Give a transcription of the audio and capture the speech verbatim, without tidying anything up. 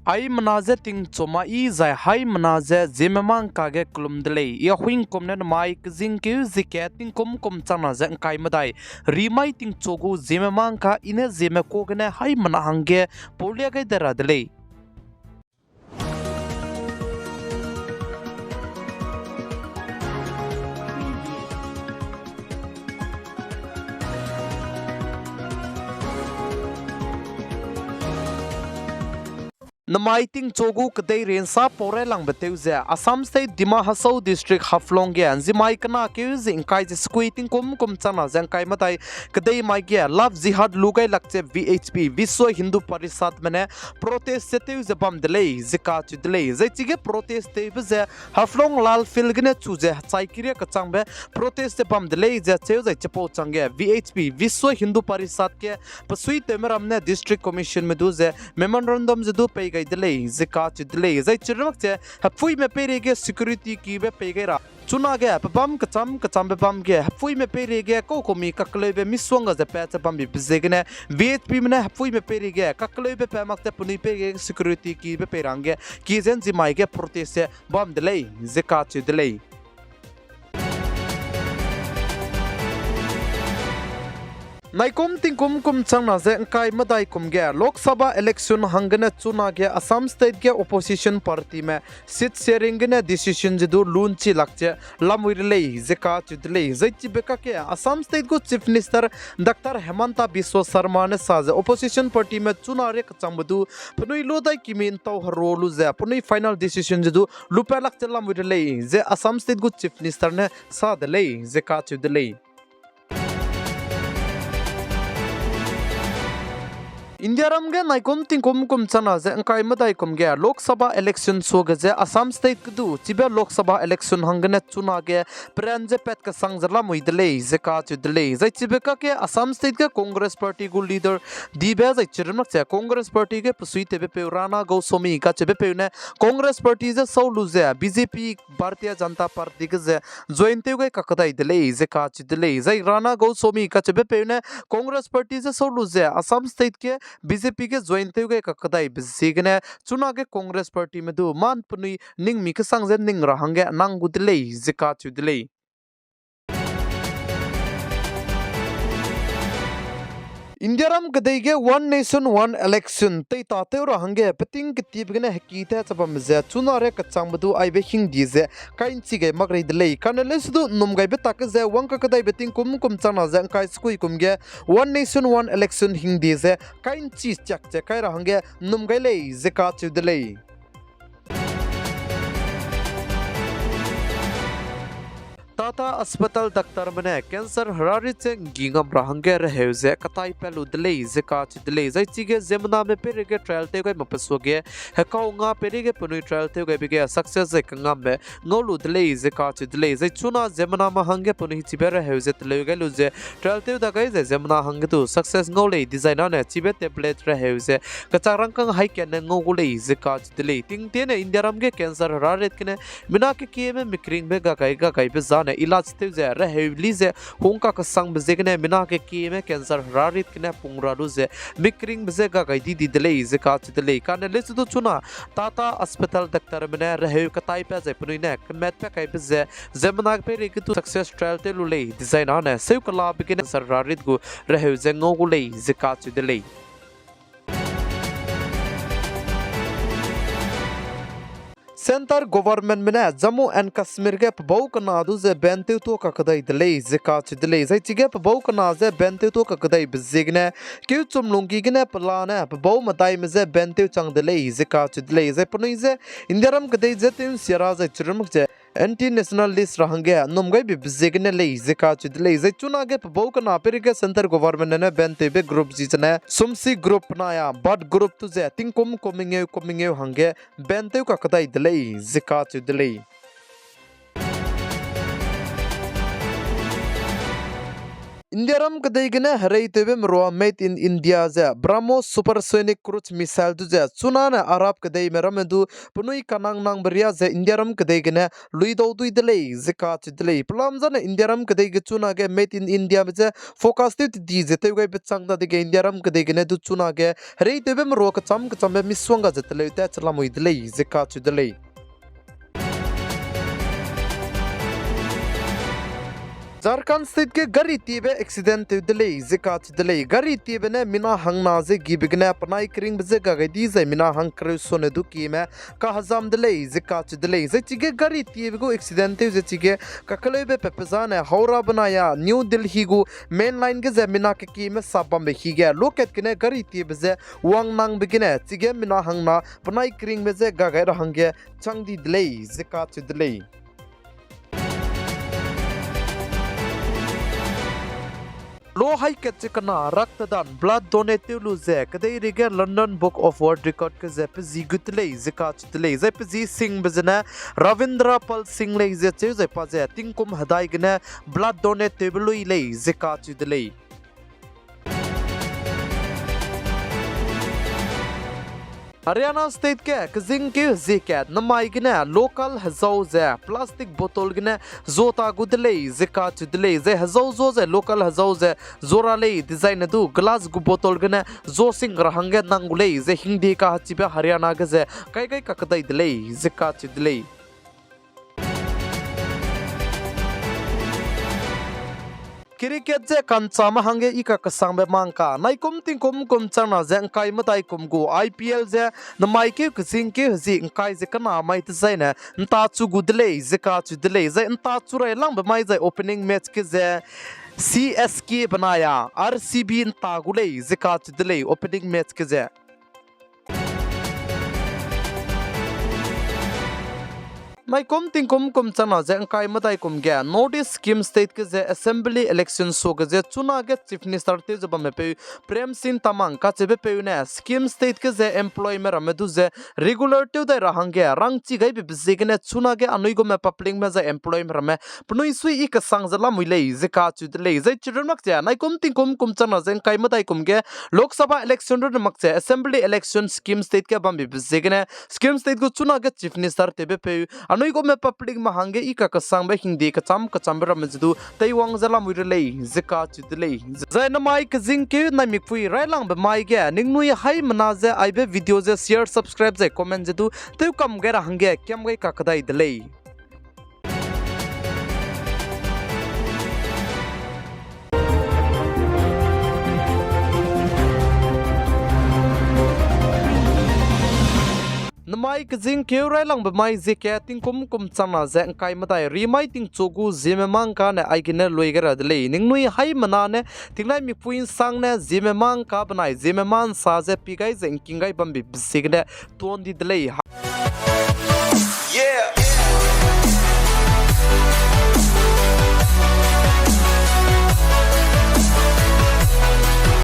Haimena ze tingchu ma i zai haimena ze Zeme mangka ge kelum de lei. I Ahuingkum ne namai kezingkeu zieke tingkum kum changna ze ngkai medai, rimai tingchu gu Zeme mangka i ne Zeme ka gene haimena hangge paulia gai de ra de lei. Namai tingchu gu kedei rinsa pau railangbe tew ze, Assam State Dima Hasao District Haflong ge nzimai kena keu zi ngkai ze sekui tingkum kum changna ze ngkai medai kedei mai ge Love Jihad lu gai lak ze V H P, Vishwa Hindu Parishadme ne protest ze tew ze bam de lei ze kacheu de lei. Zai chige protest tewbe ze Haflong Lal Field gene chu ze hechai kiria kechangbe protest ze bam de lei ze cheu zai chipau changge V H P, Vishwa Hindu Parishad ge besuitewme ram ne District Commissionme du ze memorandum ze du pei gai de lei ze kacheu de lei. Zai chirumak ze hephuime peireige security kibe pei gai ra chunage pebâm kecham kechambe bam ge hephuime peireige kaukumi kakleube misongga ze pat ze bambibe ziegene V H Pme ne hephuime peireige kakleube pa mak ze penui peireige security kibe pei ra hangge ki ze nzimai ge protest ze bam de lei ze kacheu de lei. Naikum tingkum kum changna ze ngkai medai kum ge Lok Sabha election hanggene chunage Assam State ge opposition partyme seat sharing gene decision ze du lunchi lak ze lamui re lei ze kacheu de lei. Zai chibe kakge Assam State gu Chief Minister Doctor Himanta Biswa Sarma ne sa ze opposition partyme chuna ria kechangbe du penui lu dai kimi ntau hero lu ze penui final decision ze du lupat lak ze lamui re lei ze Assam State gu Chief Minister ne sa de lei ze kacheu de lei. Indiaram ge naikum tingkum kum changna ze ngkai medai kum ge Lok Sabha election suage ze Assam State ge du chibe Lok Sabha election hanggene chunage peran ze pat kesang ze lamui de lei ze kacheu de lei. Zai chibe kakge Assam State ge Congress Party gu leader dibe zai chirumak ze Congress Party ge besuitewbepeu Rana Goswami kacheubepeu ne Congress Party ze sau lu ze B J P, Bharatiya Janata Party ge ze join tew gai kakdai de lei ze kacheu de lei. Zai Rana Goswami kacheubepeu ne Congress Party ze sau lu ze Assam State ge B J P ge join tew gai kakdaibe ziegene chunage Congress Partyme du mâ penui ningmi kesang ze ning ra hangge nang gu de lei ze kacheu de lei. Indiaram kedei ge One Nation One Election teitatew ra hangge peting ketibe gene heki tat ze bambe ze chuna ria kechangbe du aibe hingdi ze kai nchi gai mak rei de lei. Kane leuse du nnum gaibe tak ge ze wang kakdaibe tingkum kum changna ze ngkai sekui kum ge One Nation One Election hingdi ze kai nchi chiak ze kai ra hangge nnum gai lei ze kacheu de lei. Tata Hospital doctorme ne cancer herarit ze nggi ngam ra hangge reheu ze katai pat lu de lei ze kacheu de lei. Zai chige ziemmename peireige trial tew gai makbe suage hekau nga peireige penui trial tew gaibe ge success ze kangambe ngau lu de lei ze kacheu de lei. Zai chuna ziemmename hangge penui chibe reheu ze teleu gai lu ze trial tew da gai ze ziemmena hangge du success ngau lei, dezaine chibe tablet reheu ze kechak rangkâng haikatne ngau gu lei ze kacheu de lei. Tingtiene Indiaram ge cancer herarit gene mina kekieme mikringbe gagai gagaibe zane ilaj tew ze reheu li ze hungkakesangbe ziegene mina kekieme cancer herarit gene pung ra lu ze mikringbe je gagai di di de lei ze kacheu de lei. Kane leuse du chuna Tata Hospital doctorme ne reheu katai pat zai penui ne kemat pat kaibe ze ziemmena peireige du success trial tew lu lei, dezaine seu kelabe gene cancer herarit gu reheu ze ngau gu lei ze kacheu de lei. Centre governmentme ne Jammu and Kashmir ge pebau kena du ze ban tewtua kakdai de lei ze kacheu de lei. Zai chige pebau kena ze ban tewtua kakdaibe ziegene keuchum lungki gene pelane pebau medaime je ban tewchang de lei ze kacheu de lei. Zai penui je Indiaram kedei je tew'nsia ra zai chirumak ze anti-national list ra hangge nnum gaibe ziegene lei ze kacheu de lei. Zai chunage pebau kena peireige centre governmentme ne ban tewbe group zi zene Sumsi group penai a Bhat group du ze tingkum kum mengeu kum mengeu hangge ban tew kakdai de lei ze kacheu de lei. Indiaram kedei gene hereitewbe merua Made in India ze BrahMos supersonic cruise missile du ze chunane Arab kedeime ramme du penui kanang nangbe riâ ze Indiaram kedei gene luidau dui de lei ze kacheu de lei. Pelam zane Indiaram kedei ge chunage Made in Indiame je focus tew tedi ze tewgaibe chang dadege Indiaram kedei gene du chunage hereitewbe merua kecham kechambe misuangga ze teleu tat che lamui de lei ze kacheu de lei. Jharkhand State ge gari tiebe accident tew de lei ze kacheu de lei. Gari tiebe ne mina hangna ze gibe gene penai keringbe je ga gai di zai mina hang kereu sone du kieme kahezam de lei ze kacheu de lei. Zai chige gari tiebe gu accident tew ze chige kakeleube pepe zane Howrah benai a New Delhi gu main line ge ze mina kekieme sap bambe hige lokat gene gari tiebe je wangnangbe gene chige mina hangna penai keringbe je ga gai ra hangge chang di de lei ze kacheu de lei. Lo haikat che kena raktedan blood donate tew lu ze kedeirei ge London Book of World Record ge ze pe zi gut de lei ze kacheu de lei. Zai pe zi singbe zene Ravindra Pal Singh lei ze cheu zai pa ze tingkum hedai gene blood donate tewbe lui lei ze kacheu de lei. Haryana State ge kezingkeu hezie kat namai gene local hezau ze plastic bottle gene zo ta gu de lei ze kacheu de lei. Zai hezau zo zai local hezau ze zo ra lei dezaine du glass gu bottle gene zo sing ra hangge nang gu lei ze hingde kahechibe Haryana ge ze kai gai kakedai de lei ze kacheu de lei. Cricket ze kanchame hangge i kakesangbe mangka naikum tingkum kum changna ze ngkai medai kum gu I P L ze namaikeu kezingkeu hezie ngkai ze kena mai dezaine ntachu gu de lei ze kacheu de lei. Zai ntachu railangbe mai zai opening match ge ze C S K benai a R C B nta gu lei ze kacheu de lei opening match ge ze. Naikum tingkum kum changna ze ngkai medai kum ge North East Sikkim State ge ze Assembly election suage ze chunage Chief Minister tew ze bamme peu Prem Singh Tamang kacheube peu ne Sikkim State ge ze employme ramme du ze regular tew dai ra hangge rangchi gaibe ziegene chunage anui gume publicme zai employme ramme penui sui i kesang ze lamui lei ze kacheu de lei. Zai chirun mak ze naikum tingkum kum changna ze ngkai medai kum ge Lok Sabha election run mak ze Assembly election Sikkim State ge bambe ziegene Sikkim State gu chunage Chief Minister tewbe peu anui gume publicme hangge i kakesangbe hingde kecham kechambe ramme ze du teiwang ze lamui re lei ze kacheu de lei. Zai namai kezingkeu naimikpui railangbe mai ge ningnui haimena ze aibe video ze share, subscribe zai comment ze du tewkam gai ra hangge kiam gai kakedai de lei. Namai kezingkeu railangbe mai zieke tingkum kum changna ze ngkai medai rimai tingchu gu Zeme Mangka ne aigene lui gai ra de lei. Ningnui haimena ne tingnai mikpui nsangne Zeme Mangka benai Zeme Mangsa ze pi gai ze ngking gai bambe ziegene tuan di de lei.